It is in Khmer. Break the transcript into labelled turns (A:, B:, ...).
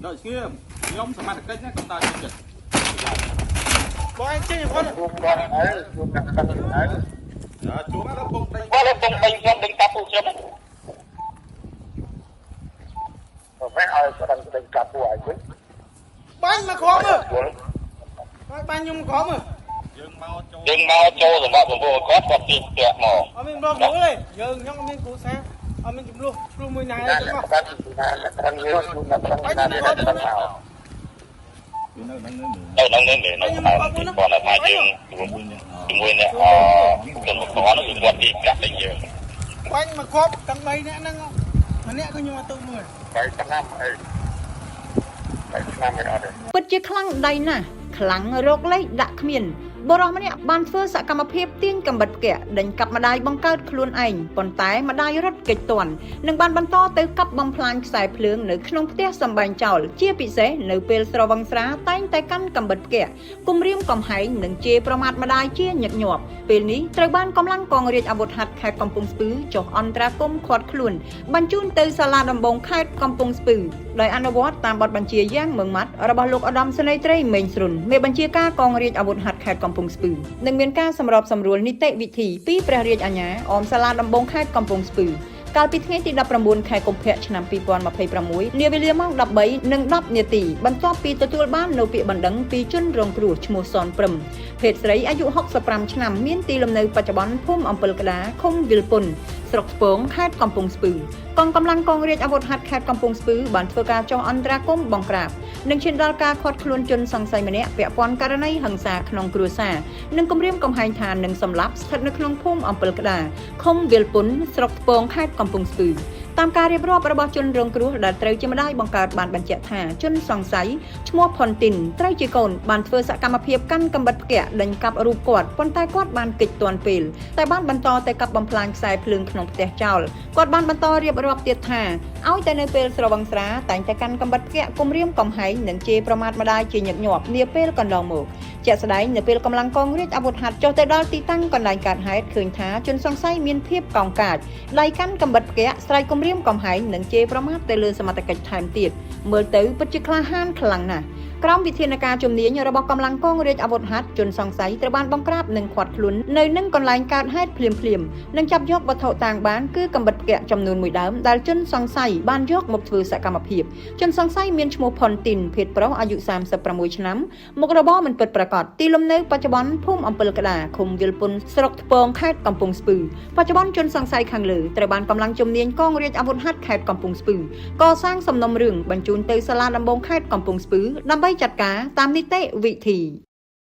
A: ដល់ស្ងៀមខ្ញុំសមត្ថកិច្ចណាកុំតើចិត្ត
B: បងឯងចេញគាត់
C: ជួបគាត់ហើយជួបអ្នកកាន់ហើយ
A: ជួបដល់បងដេញ
D: គាត់កំពុងដេញខ្ញុំដេញកាប់ពួកខ្ញុំ
C: បើមិនឲ្យគាត់ដេញកាប់ពួកឯងវិញ
B: បាញ់មកក្រមមើល
D: យល់
B: បាញ់ខ្ញុំក្រមមើល
A: យើងមកចូល
D: យើងមកចូលសម្រាប់ពពួកគាត់គាត់ទីផ្ទះមក
B: អត់មានរកមើលទេយើងខ្ញុំអត់មានគ្រូសាអត់មានចំនួនឆ្លោះមួយណា
C: ណា
B: ទេទាំងអស់
C: គាត់ណាអ្នកកាន់យើងជួបអ្នកកាន់ណាអ្នកកាន់មក
A: នៅនឹងនៅ
D: នៅក្នុងនេះនៅក្នុងគាត់ថាយើងជាមួយអ្នកអជនមកគាត់គឺគាត់ទីកាក់ដេញយើង
B: បាញ់មកគ្រាប់ទាំង3នាក់ហ្នឹងម្នាក់គឺខ្ញុំអត់ទៅមើល
C: បាយឆ្នាំអីបាយឆ្នាំអីអត់ទេ
E: ពិតជាខ្លាំងដៃណាស់ខ្លាំងរកលេខដាក់គ្មានបុរសម្នាក់បានធ្វើសកម្មភាពទាញកំបិតផ្គាក់ដេញកាប់ម្ដាយបង្កើតខ្លួនឯងប៉ុន្តែម្ដាយរត់គេចទាន់និងបានបន្តទៅកាប់បំផ្លាញខ្សែភ្លើងនៅក្នុងផ្ទះសម្បែងចោលជាពិសេសនៅពេលស្រវឹងស្រាតែងតែកាន់កំបិតផ្គាក់គំរាមកំហែងនិងជេរប្រមាថម្ដាយជាញឹកញាប់ពេលនេះត្រូវបានកម្លាំងកងរាជអាវុធហត្ថខេត្តកំពង់ស្ពឺចុះអន្តរាគមន៍ឃាត់ខ្លួនបញ្ជូនទៅសាលាដំបងខេត្តកំពង់ស្ពឺដោយអនុវត្តតាមបទបញ្ជាយ៉ាងម៉ឺងម៉ាត់របស់លោកឧត្តមសេនីយ៍ត្រីមេងស្រុនមេបញ្ជាការកងរាជអាវុធហត្ថខេត្តកំពង់ស្ពឺនិងមានការសម្របសម្រួលនីតិវិធីពីព្រះរាជអាជ្ញាអមសាលាដំបងខេត្តកំពង់ស្ពឺកាលពីថ្ងៃទី19ខែកុម្ភៈឆ្នាំ2026នាវេលាម៉ោង13:10នាទីបន្ទាប់ពីទទួលបាននូវពាក្យបណ្ដឹងពីជនរងគ្រោះឈ្មោះសនព្រឹមភេទស្រីអាយុ65ឆ្នាំមានទីលំនៅបច្ចុប្បន្នភូមិអំពិលក្តារឃុំវិលពុនស្រុកស្ពងខេត្តកំពង់ស្ពឺកងកម្លាំងកងរាជអាវុធហត្ថខេត្តកំពង់ស្ពឺបានធ្វើការចុះអន្តរាគមន៍បង្ក្រាបនិងឈានដល់ការឃាត់ខ្លួនជនសង្ស័យម្នាក់ពាក់ព័ន្ធករណីហិង្សាក្នុងគ្រួសារនិងគំរាមកំហែងថានឹងសម្លាប់ស្ថិតនៅក្នុងភូមិអំពិលក្តារឃុំវិលពុនស្រុកស្ពងខេត្តកំពង់ស្ពឺតាមការរៀបរាប់របស់ជនរងគ្រោះដែលត្រូវជាម្ដាយបង្កើតបានបញ្ជាក់ថាជនសង្ស័យឈ្មោះផុនទីនត្រូវជាកូនបានធ្វើសកម្មភាពកាន់កំបិតផ្គាក់ដេញកាប់រូបគាត់ប៉ុន្តែគាត់បានគេចទាន់ពេលតែបានបន្តទៅកាប់បំផ្លាញខ្សែភ្លើងក្នុងផ្ទះចោលគាត់បានបន្តរៀបរាប់ទៀតថាឲ្យតែនៅពេលស្រវឹងស្រាតែងតែកាន់កំបិតផ្គាក់គំរាមកំហែងនិងជេរប្រមាថម្ដាយជាញឹកញាប់នាពេលកន្លងមកជាក់ស្ដែងនៅពេលកម្លាំងកងរាជអាវុធហត្ថចុះទៅដល់ទីតាំងកន្លែងកើតហេតុឃើញថាជនសង្ស័យមានភាពកោងកាចដៃកាន់កំបិតផ្គាក់ស្រែកគំរាមកំហែងនិងជេរប្រមាថទៅលើសមត្ថកិច្ចថែមទៀតមើលទៅពិតជាក្លាហានខ្លាំងណាស់ក្រោមវិធានការជំនាញរបស់កម្លាំងកងរាជអាវុធហត្ថជនសង្ស័យត្រូវបានបង្ក្រាបនិងឃាត់ខ្លួននៅនឹងកន្លែងកើតហេតុភ្លាមៗនិងចាប់យកវត្ថុតាងបានគឺកំបិតផ្គាក់ចំនួនមួយដើមដែលជនសង្ស័យបានយកមកធ្វើសកម្មភាពជនសង្ស័យមានឈ្មោះផុនទីនភេទប្រុសអាយុ36ឆ្នាំមុខរបរមិនពិតប្រាកដទីលំនៅបច្ចុប្បន្នភូមិអំពិលក្តារឃុំវិលពុនស្រុកថ្ពងខេត្តកំពង់ស្ពឺបច្ចុប្បន្នជនសង្ស័យខាងលើត្រូវបានកម្លាំងជំនាញកងរាជអាវុធហត្ថខេត្តកំពង់ស្ពឺកសាងសំណុំរឿងបញ្ជូនទៅសាលាដំបងខេត្តកំពង់ស្ពឺដើម្បីចាត់ការតាមនីតិវិធី។